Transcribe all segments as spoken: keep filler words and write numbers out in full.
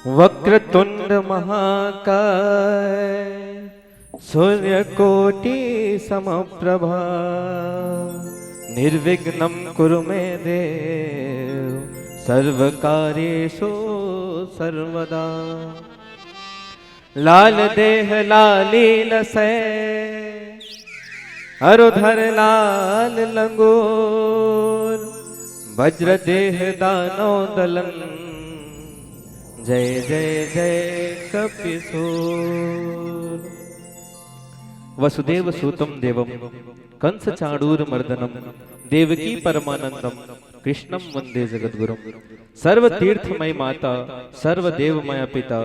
वक्रतुण्ड महाकाय सूर्यकोटि समप्रभा। निर्विघ्नं कुरु मे देव सर्वकार्येषु सर्वदा। लाल देह लाली लसै अरुधर लाल लंगूर। वज्र देह दानव दलन जय जय जय कपिसूर। वसुदेव सूतं देवं कंस चाणूर मर्दनम देवकी परमानंदम कृष्णम वंदे जगद्गुरुम। सर्व तीर्थमय माता सर्व देवमय पिता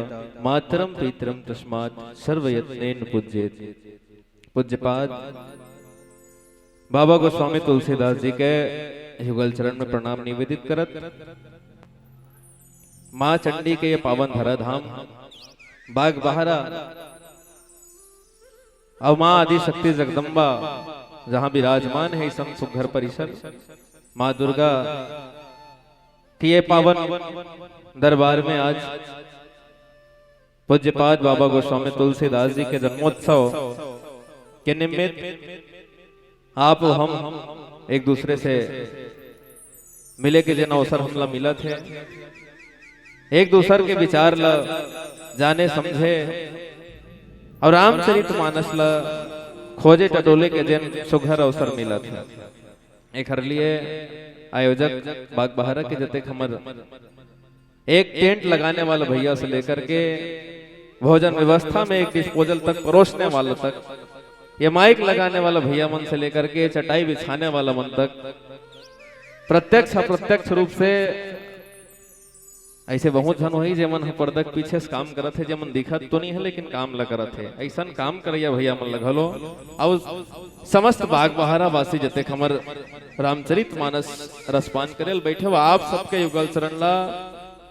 मातरम पितरम तस्मात सर्व यत्नेन पूज्येत। पूज्यपाद बाबा गोस्वामी तुलसीदास जी के युगल चरण में प्रणाम निवेदित करत, माँ चंडी के ये पावन धरा धाम बाग बहारा और माँ आदि शक्ति जगदम्बा जहाँ विराजमान है, इसन सुघर परिसर माँ दुर्गा के ये पावन दरबार में आज पूज्यपाद बाबा गोस्वामी तुलसीदास जी के जन्मोत्सव के निमित्त आप हम एक दूसरे से मिले के जेन अवसर हमला मिलत हे, एक दूसर के विचार ला जाने समझे और रामचरित मानस ला खोजे टटोले के जेन सुघर अवसर मिलत हे, एखर लिए आयोजक बागबहारा के जतेक हमर एक टेंट लगाने वाला भैया से लेकर के भोजन व्यवस्था में एक डिस्पोजल तक परोसने वाला तक, ये माइक लगाने वाला भैया मन से लेकर के चटाई बिछाने वाला मन तक प्रत्यक्ष अप्रत्यक्ष रूप से ऐसे बहुत झन होही जेमन ह पर्दा के पीछे से काम करत हे, जेमन दिखत तो नहीं है लेकिन काम ला करत हे। ऐसन काम करैया भैया मन ला घलो अउ समस्त बागबहारा वासी जतेक हमर रामचरित मानस रसपान करे ल बैठे हो, आप सबके युगल चरण ला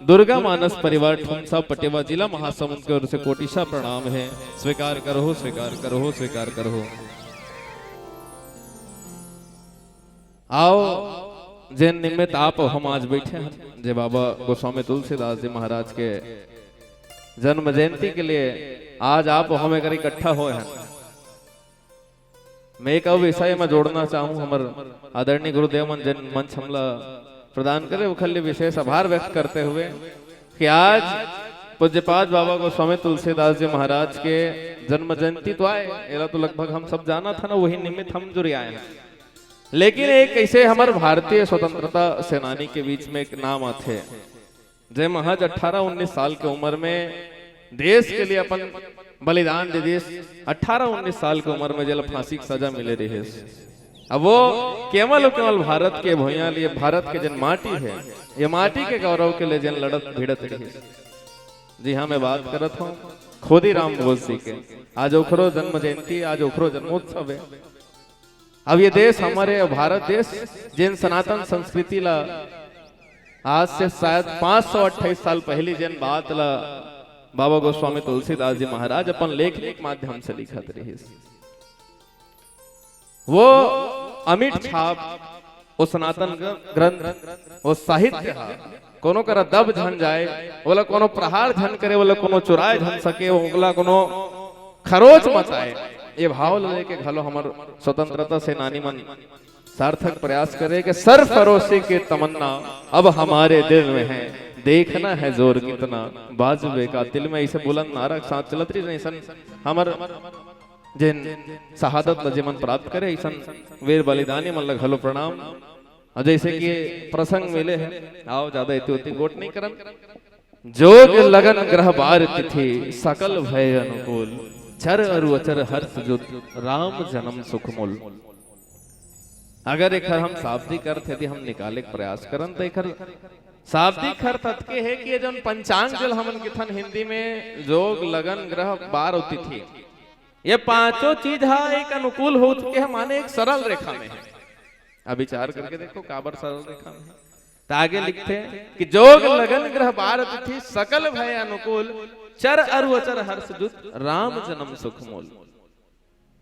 दुर्गा मानस परिवार ठुमसा पटेवा जिला महासमुंद के ओर से कोटिशा प्रणाम है। स्वीकार करहु, स्वीकार करहु, स्वीकार करहु। आओ, जेन निमित्त आप हम आज बैठे हन, जे बाबा गोस्वामी तुलसीदास जी महाराज के जन्म जयंती के लिए आज आप हम एकर इकट्ठा होए हन। मैं एक अउ विषय में जोड़ना चाहूँ, हमर आदरणीय गुरुदेव मन जेन मंच हमला प्रदान करे, ओखर लिए विशेष आभार व्यक्त करते हुए कि आज पूज्यपाद बाबा गोस्वामी तुलसीदास जी महाराज के जन्म जयंती तो आए, एला तो लगभग हम सब जानत हन, वही निमित्त हम जुरियाए हैं। लेकिन एक ऐसे हमर भारतीय स्वतंत्रता सेनानी के बीच में एक नाम आथे, जे महज अठारह उन्नीस साल के उम्र में देश के लिए अपन बलिदान दे दिस। अठारह उन्नीस साल के उम्र में जेला फांसी के सजा मिले रिहिस, अब वो केवल अउ केवल भारत के भुइयां लिए, भारत के जेन माटी है, ये माटी के गौरव के लिए जेन लड़त भिड़त रिहिस। जी हाँ, मैं बात करत हूँ खुदीराम बोस जी के। आज ओखरो जन्म जयंती, आज ओखरो जन्मोत्सव है। अब ये देश हमर, भारत देश, जेन सनातन संस्कृति ला आज से शायद पाँच सौ अट्ठाईस साल पहली जेन बात ला बाबा गोस्वामी तुलसीदास जी महाराज अपन लेखनी के माध्यम से लिखत रिहिस, वो अमिट छाप, वो सनातन ग्र-, ग्रंथ, वो साहित्य हा कोनो करा दब झन जाए, ओला कोनो प्रहार झन करे, ओला कोनो चुराए झन सके, ओला कोनो खरोच मत आए, ये भाव ल लेके घलो हमर स्वतंत्रता सेनानी मन सार्थक प्रयास करे कि सरफरोशी की तमन्ना अब हमारे दिल में है, देखना है जोर कितना, बाजवे का दिल में। ऐसे बुलंद नारा के साथ चलत रही, ऐसन हमर जेन शहादत ल जेमन प्राप्त करे, ऐसन वीर बलिदानी मन ल घलो प्रणाम। और जैसे कि प्रसंग मिले हैं, आओ ज्यादा इति उति गोट नहीं करन। जोग लगन ग्रह बार तिथि सकल भय अनुकूल, चर अरु अचर हर्ष जुत राम जन्म सुख मूल। अगर एखर हम शाब्दिक अर्थ यदि हम निकाले के प्रयास करन, तो एखर शाब्दिक अर्थ अतके है कि ये जौन पंचांग जेला हमन किथन हिंदी में, जोग, लगन, ग्रह, बार और तिथि, ये पांचों चीज हा एक अनुकूल हो चुके हैं, माने एक सरल रेखा में है। अब विचार करके देखो, काबर सरल रेखा में है। तो आगे लिखते हैं कि जोग, लगन, ग्रह, बार, तिथि, सकल भय अनुकूल, चर अरु अचर हर्ष जुत, राम जन्म सुख मूल।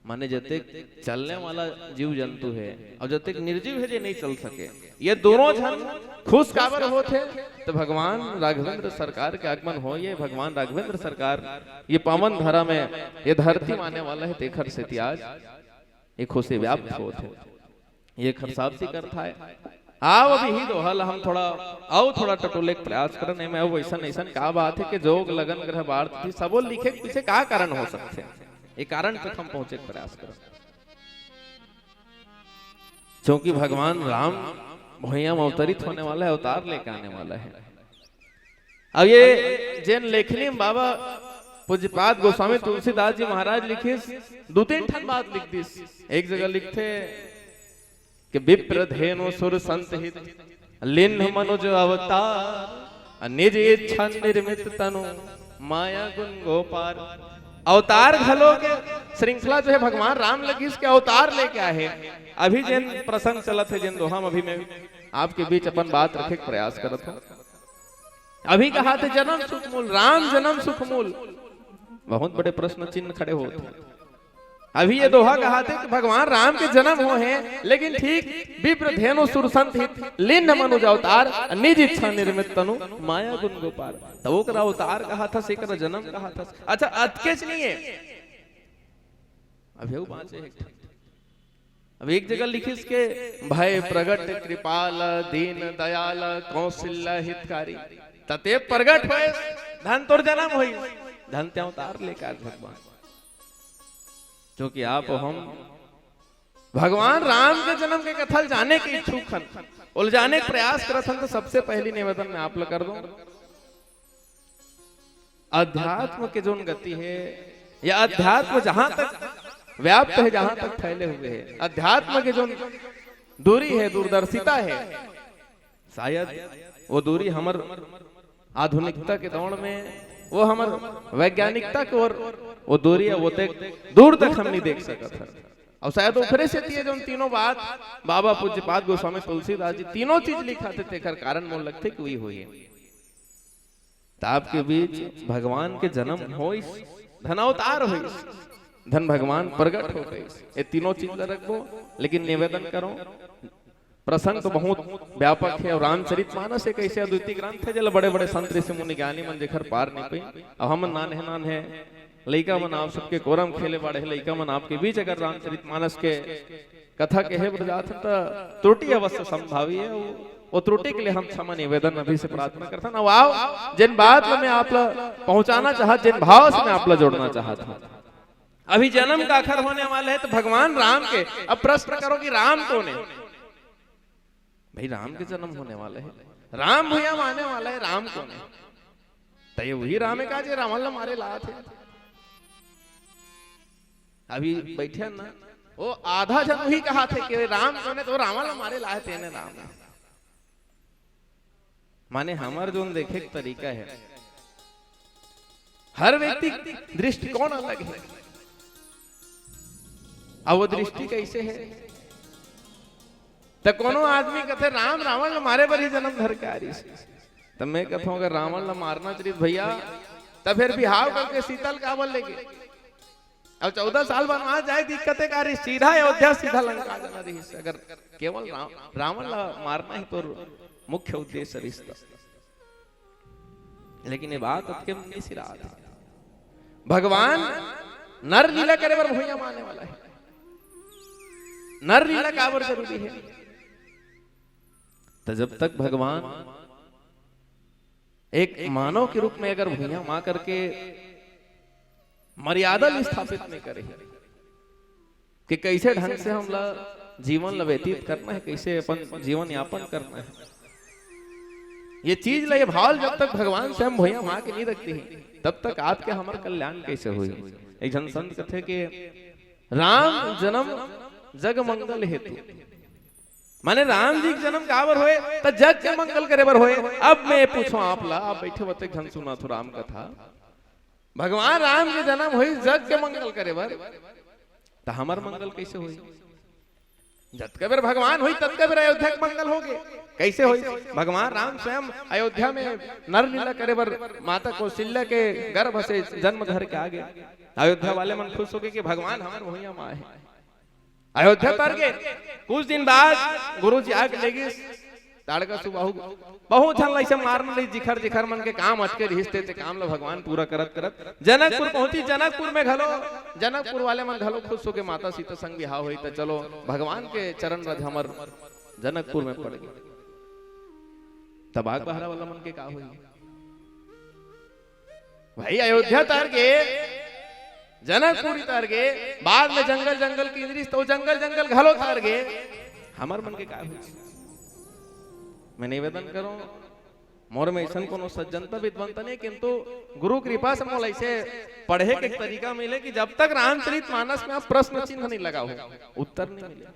माने जतेक चलने वाला जीव जंतु हे अउ जतेक निर्जीव हे जे नहीं चल सके, ये दोनों झन खुश काबर होत हे? तो भगवान राघवेंद्र सरकार के आगमन होय, भगवान राघवेंद्र सरकार ये पावन धरा में ये धरती म आने वाला हे, तेखर सेती आज ये खुशी व्याप्त होत हे। ये खरसावती करथा हे। आओ, अभी ही दोहा ला हम थोड़ा, अउ थोड़ा टटोले के प्रयास करन। एमे अउ अइसन अइसन का बात हे कि जोग लगन ग्रह बाढ़ तिथि सबो लिखे के पीछे का कारण हो सकथे? ये कारण तक हम पहुंचे के प्रयास करन। क्योंकि भगवान राम भुइयां म अवतरित होने वाला हे, अवतार लेके आने वाला हे। अब ये जेन लेखनी म बाबा पूज्यपाद गोस्वामी तुलसीदास जी महाराज लिखिस, दू तीन ठन बात लिख दिस। एक जगह लिखथे कि विप्र धेनु सुर संत हित लिन्ह मनुज अवतार, निज इच्छा निर्मित तनु माया गुण गोपार। अवतार घलो के श्रृंखला जो हे भगवान राम लगिस के अवतार लेके आहे। अभी जेन प्रसंग चलत हे, जेन दोहा म अभी मैं आपके बीच अपन बात रखे के प्रयास करत हूं। अभी कहाथे जनम सुख मूल, राम जनम सुख मूल, बहुत बड़े प्रश्न चिन्ह खड़े होत हे। अभी ये दोहा कहाथे कि भगवान राम के जनम होय हे, लेकिन ठीक विप्र धेनु सुर संत हित लिन्ह मनुज अवतार, निज इच्छा निर्मित तनु माया गुण गोपार। त ओकरा अवतार कहाथस, एकरा जनम कहाथस। अच्छा, अतकेच नहीं हे, अभी अउ बांचे हे एक ठन। अब एक जगह लिखिस के भय प्रगट कृपाल दीन दयाल कौशल्य हितकारी। त तें प्रगट होय, धन तोर जनम होय, धन तें अवतार लेके आय भगवान। क्योंकि आप हम भगवान राम के जनम के कथा ल जाने के इच्छुक हन, ओला जाने के प्रयास करत हन, त सबसे पहली निवेदन मैं आप ला कर दूं, अध्यात्म के जोन गति हे या अध्यात्म जहां तक व्याप्त हे, जहां तक फैले हुए हे, अध्यात्म के जोन दूरी हे, दूरदर्शिता हे, शायद वो दूरी हमर आधुनिकता के दौड़ में, वो हमर वैज्ञानिकता के ओर वो दूरी हे, वो तक दूर तक हम नहीं देख सकत हन। अउ शायद ओकरे सेती ये जोन तीनों बात बाबा पूज्यपाद गोस्वामी तुलसीदास जी तीनों चीज लिखत हे, तेकर कारण मोला लगथे कि वही होही। त आपके बीच भगवान के जनम होइस, धन अवतार होइस, धन भगवान प्रगट हो गइस। ये तीनों चीज ला रखबो, लेकिन निवेदन करो, प्रसंग तो बहुत व्यापक हे अउ रामचरित मानस एक ऐसे अद्वितीय ग्रंथ हे, जेला बड़े-बड़े संत ऋषि मुनि ज्ञानी मन जेखर पार नहीं पाइन। अब हमन नान्हे-नान्हे लइका मन, आप सबके कोरम खेले बाढ़े लइका मन, आपके बीच अगर रामचरित मानस के कथा कहे बर जात हन, त त्रुटि अवश्य संभावी हे। वो, वो त्रुटि के लिए हम क्षमा निवेदन अभी से प्रार्थना करथन। अब आओ, जेन बात ला मैं आप ला पहुंचाना चाहत, जेन भाव से मैं आप ला जोड़ना चाहत हूं, अभी जन्म काखर होने वाला हे, तो भगवान राम के। अब प्रश्न करो कि राम कौन हे? भाई, राम के जन्म होने वाला हे, राम भुइयां म आने वाला हे, राम कौन हे? त ये वही राम हे का, जे रावण ला मारे ला आथे? अभी बैठे हन ना, वो आधा झन वही कहाथे कि राम कौन हे, त वो रावण ला मारे ला आथे, तेने राम हे। माने हमर जोन देखे के तरीका हे, हर व्यक्ति के दृष्टिकोण अलग हे। अब वो दृष्टि कैसे हे? त कोनो आदमी कथे, "राम रावण ला मारे बर ही जन्म धर के आ रहिस।" त मैं कथों, "अगर रावण ला मारना चाहिए भैया, त फिर बिहाव करके सीता ल काबर लेगे? अब चौदह साल वनवास जाए दिक्कते का रहिस, सीधा अयोध्या, सीधा लंका जाना रहिस। अगर केवल राम, रावण ला मारना ही तोर मुख्य उद्देश्य रहिस त।" लेकिन ये बात अतके म नइ सिरात हे। भगवान नर लीला करे बर भुइयां म आने वाला हे। नर लीला काबर जरूरी हे? त जब तक भगवान एक मानव के रूप में अगर भुइयां म आकर के मर्यादा ल स्थापित नहीं करे हे, कि कैसे ढंग से हमला जीवन ला व्यतीत करना हे, कैसे अपन जीवन यापन करना हे। ये चीज ला, ये भाव ला जब तक भगवान स्वयं भुइयां म आके नहीं रखते ही, तब तक आपके हमर कल्याण कैसे होही? एक झन संत कथे कि राम जन्म जग मंगल हेतु, माने राम जी के जन्म काबर होय? त जग के मंगल करे बर होय। अब मैं पूछों आप ला, आप बैठे होते झन सुनत हो राम कथा, भगवान राम के जन्म होइस जग के मंगल करे बर, त हमर मंगल कैसे होही? जतका बेर भगवान होई, ततका बेर अयोध्या के मंगल होगे। कैसे होई? भगवान राम स्वयं अयोध्या में नर लीला करे बर माता कौशल्या के गर्भ से जन्म धर के आ गे। अयोध्या वाले मन खुश होगे कि भगवान हमर भुइयां म आए हे। अयोध्या तर गे। कुछ दिन बाद गुरु जी आके ले गिस ताड़का सुबाहु। बहुत झन ला अइसे मारना रहिस, जिखर जिखर मन के काम अटके रहिस ते, ते काम ला भगवान पूरा करत करत जनकपुर पहुंची। जनकपुर में घलो, जनकपुर वाले मन घलो खुश होके माता सीता संग बिहाव होई, त चलो भगवान के चरण रज हमर जनकपुर में पड़ गे। तब बाघ बहरा वाला मन के का होई? भाई, अयोध्या तर गे, जनकपुरी तर गे, बाद में जंगल जंगल किंजरिस, तो जंगल जंगल घलो तर गे, हमर मन के का होई? मैं निवेदन करूं, मोर में अइसन कोनो सज्जनता विद्वंता नहीं, किंतु गुरु कृपा से मोला अइसे पढ़े के एक तरीका मिले कि जब तक रामचरित मानस में आप प्रश्न चिन्ह नहीं लगाओ, उत्तर नहीं मिले।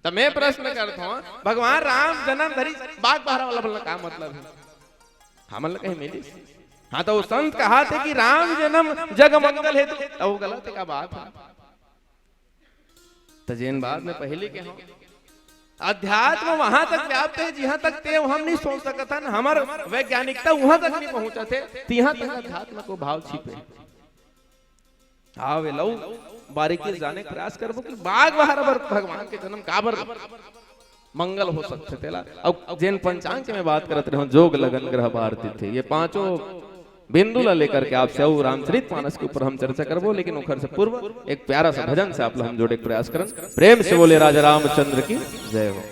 त मैं प्रश्न करत हूं, भगवान राम जन्म धरी, बाघ बहरा वाला बोलना का मतलब है? हमन ला कहीं मिलिस? हाँ, तो वो संत कहाथे कि राम जन्म जग मंगल हेतु, तो वो गलत है, का बात है? त जेन बात में पहले के हूं, अध्यात्म वहां तक व्याप्त है, जिहां तक ते हम नहीं सोच सकत हन। हमर वैज्ञानिकता वहां तक नहीं पहुंचत हे, तिहां तक अध्यात्म को भाव छिपे। आवे लऊ, बारीकी जाने के प्रयास करबो कि बाघ बहरा बर भगवान के जन्म काबर मंगल हो सकथे तेला। अब जेन पंचांग के मैं बात करत रहूं, जोग लगन ग्रह बार तिथि, ये पांचों बिंदु ला लेकर के आपसे अउ रामचरित मानस के ऊपर हम चर्चा करबो, लेकिन ओखर से पूर्व एक प्यारा सा भजन से आप ला हम जोड़े के प्रयास करन। प्रेम से बोले राजा रामचंद्र की जय हो।